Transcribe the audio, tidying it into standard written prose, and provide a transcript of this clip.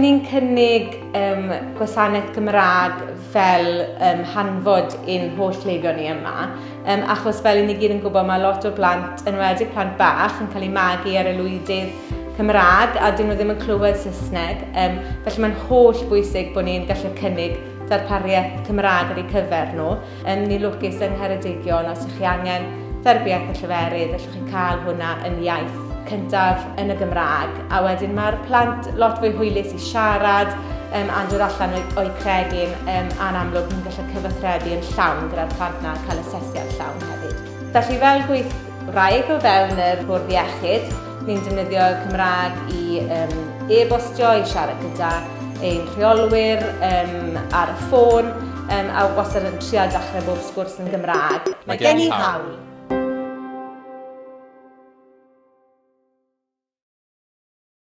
Ni'n cynnig um, gwasanaeth Gymraeg fel um, hanfod i'n holl cleifion ni yma, um, achos fel i ni gyd yn gwybod mae lot o blant, yn enwedig plant bach, yn cael eu magu ar aelwydydd Cymraeg a dyn nhw ddim yn clywed Saesneg, um, felly mae'n holl bwysig bod ni'n gallu cynnig darpariaeth Cymraeg ar eu cyfer nhw. Yn ni lwcus yng Ngheredigion, os ych chi angen therapiaeth y lleferydd, allwch chi cael hwnna yn iaith cyntaf yn y Gymraeg. A wedyn mae'r plant lot fwy hwylus i siarad um, a'n dod allan o'i, o'i cregyn um, a'n amlwg ni'n gallu cyfathrebu yn llawn gyda'r plant na cael asesiad llawn hefyd. Felly fel gweithwraig o fewn yr bwrdd iechyd, ni'n defnyddio Cymraeg i um, e-bostio, i siarad gyda ein rheolwyr um, ar y ffôn, um, a wastad yn trial dechrau bob sgwrs yn Gymraeg. Mae gen i hawl.